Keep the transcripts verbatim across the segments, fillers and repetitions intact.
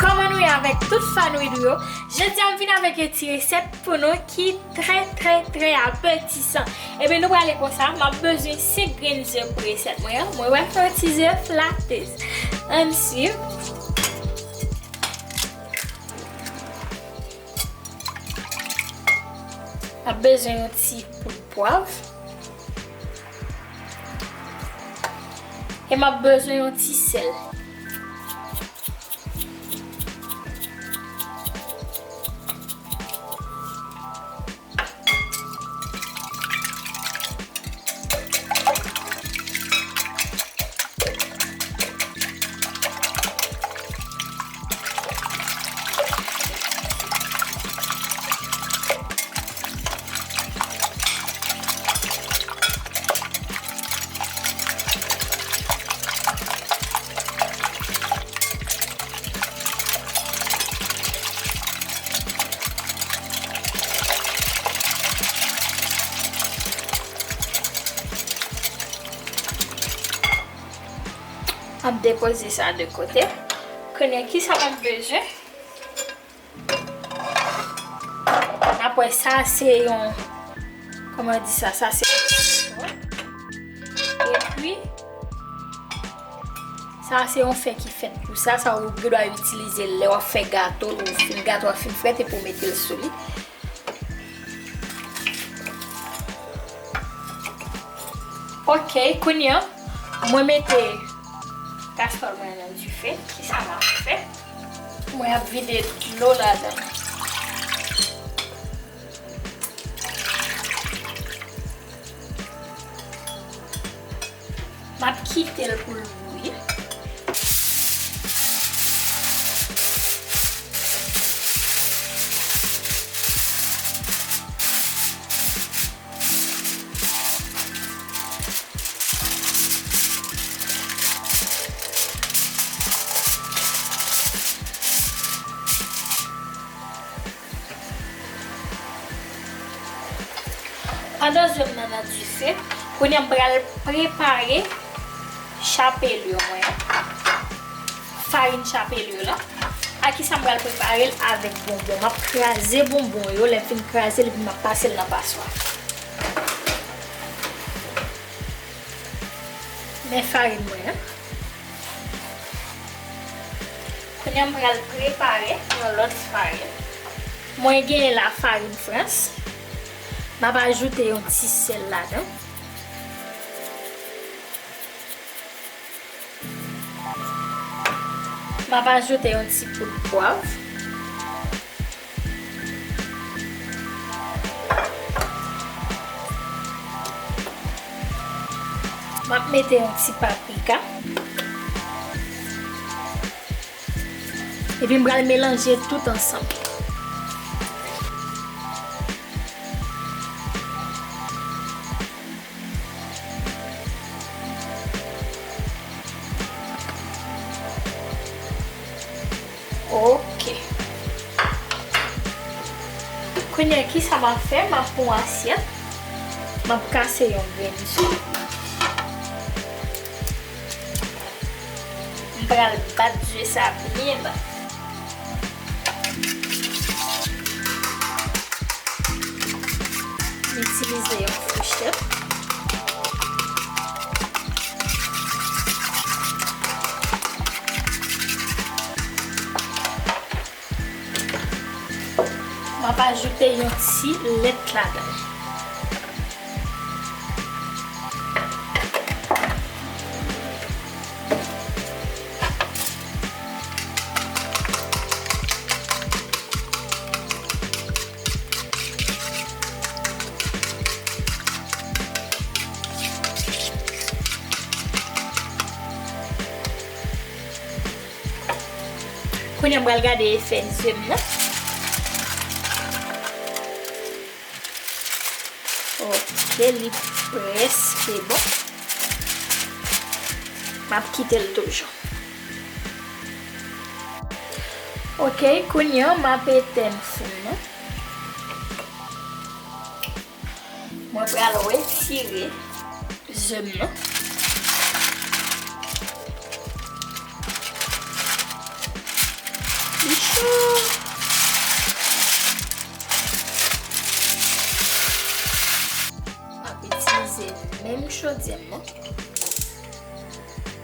Kòman nou ye avèk tout fan Widoo yo? Jodi a m vin avèk yon ti resèt pou nou ki trè, trè, trè apetisan. Ebyen, nou prale konsa, m ap bezwen senk grenn ze pou resèt mwen an. Mwen wè fè yon ti ze flatez. Ann swiv. M ap bezwen yon ti poud pwav. E m ap bezwen yon ti sèl. M ap depoze sa de kote. Kounye a, kisa m ap bezwen? N ap wè sa se yon, kòman yo di sa? Sa se yon, epi, sa se yon fè ki fèt pou sa. Sa ou gen dwa itilize l lè w ap fè gato, ou fin gato a fin frèt epi w mete l sou li. Ok, kounye a, mwen mete kastòl mwen nan dife. Kisa m ap fè? Mwen ap vide dlo ladan. M ap kite l pou l bouyi. Pandan ze m nan nan dife, kounye a m pral prepare chapelure mwen an. Farin chapelure lan. A kisa m pral prepare l? Avèk bonbon. M ap kraze bonbon yo. Lè m fin kraze l, epi m ap pase l nan paswa. Men farin mwen an. Kounye a m pral prepare yon lòt farin. Mwen genyen la farin Frans. M ap ajoute yon ti sèl ladan. M ap ajoute yon ti poud pwav. M ap mete yon ti paprika. Epi m pral melanje tout ansanm. Ok. Kounye a, kisa m ap fè? M ap pran yon asyèt. M ap kase yon grenn ze. M pral bat ze sa byen bat. M itilize yon fouchèt. M ap ajoute yon ti lèt ladan. Kounye a m pral gade efè ze m nan. Ok. Ke li prèske bon. M ap kite l toujou. Ok, kounye a, m ap etenn fou m nan. Mwen pral retire ze m nan. Li cho. M ap itilize menm chodyè m nan.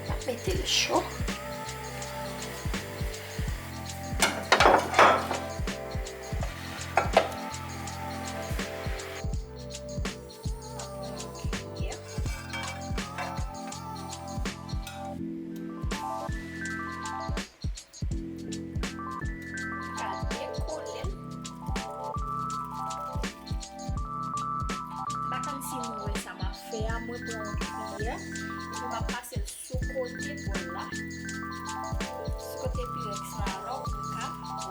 M ap mete l cho. Ka dekole l. M pa konn si nou wè sa m ap fè a, mwen pran yon kiyè, epi m ap pase l sou kote bòl la, sou kote pirèks la, alò pou m ka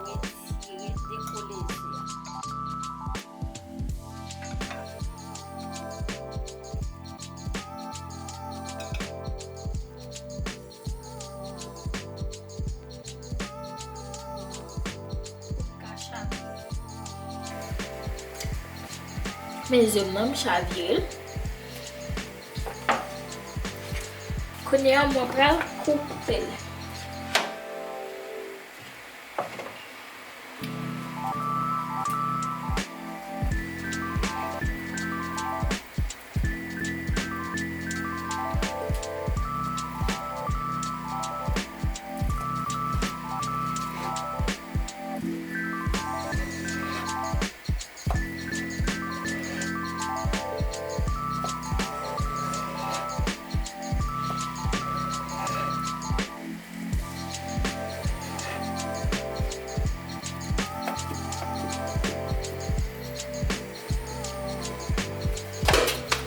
retire, dekole ze a. Men ze m nan, m chavire l. Kounye a, mwen pral koupe l.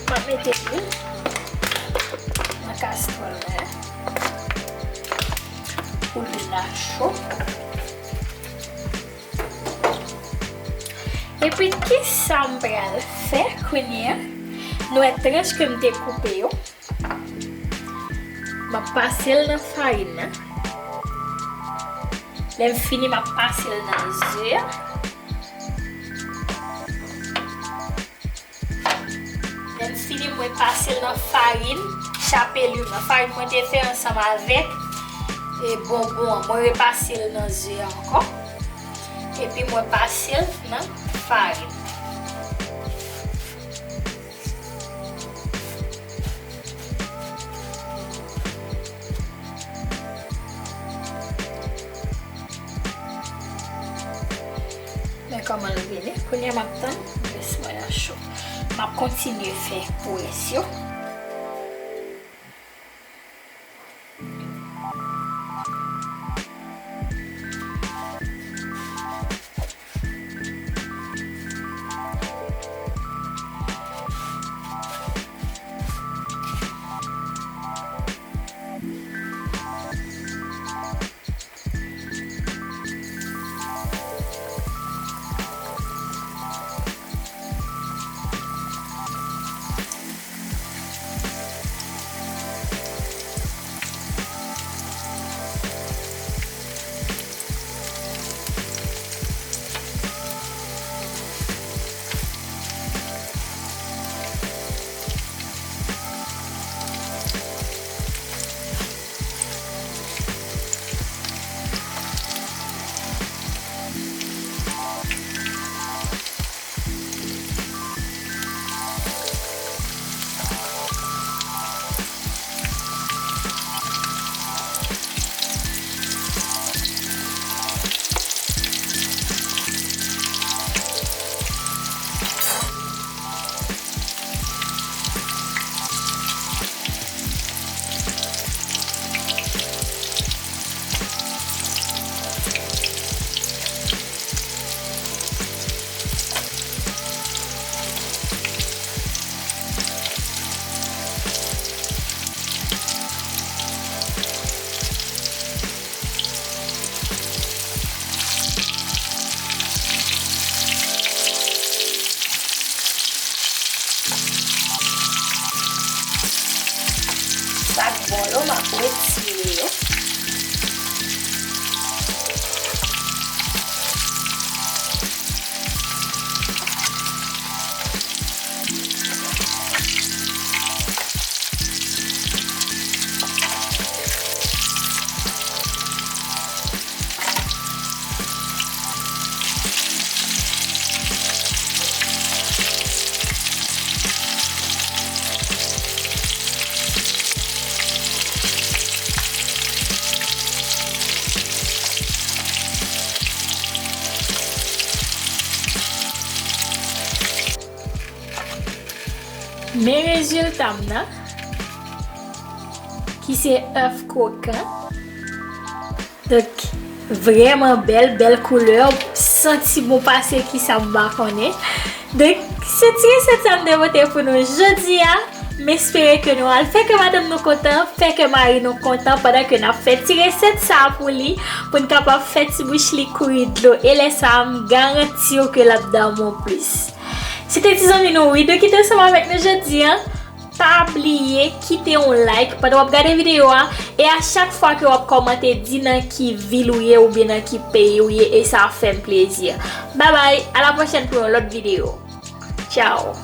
M ap mete lwil nan kastwòl la pou lwil la cho. Epi, kisa m pral fè kounye a? Nou wè tranch ke m te koupe yo. M ap pase l nan farin nan. Lè m fini, m ap pase l nan ze a. Lè m fini, mwen pase l nan farin chapelure nan. Farin mwen te fè ansanm avèk, e, bonbon an. Mwen repase l nan ze a ankò. Epi mwen pase l nan farin. Men kòman l vini. Kounye a m ap tann rès mwen an cho. M ap kontinye fè pou rès yo. Sa k bon yo, m ap retire yo. Men rezilta m nan, ki se èf kwokan. Donk, vrèman bèl, bèl koulè, santi bon pase ki sa m pa konnen. Donk, se ti resèt sa m te pote pou nou jodi a. M espere ke nou al fè kè madanm nou kontan, fè kè mari nou kontan pandan ke n ap fè ti resèt sa a pou li, pou n kapab fè ti bouch li kouri dlo. E lè sa a, m garanti w ke l ap damou plis. Se te ti zanmi nou Widou ki te ansanm avèk nou jodi a. Pa bliye kite yon like pandan w ap gade videyo a, e a chak fwa ke w ap kòmante, di nan ki vil ou ye oubyen nan ki peyi ou ye, e sa ap fè m plezi. Babay, a la pwochèn pou yon lòt videyo. Tchao.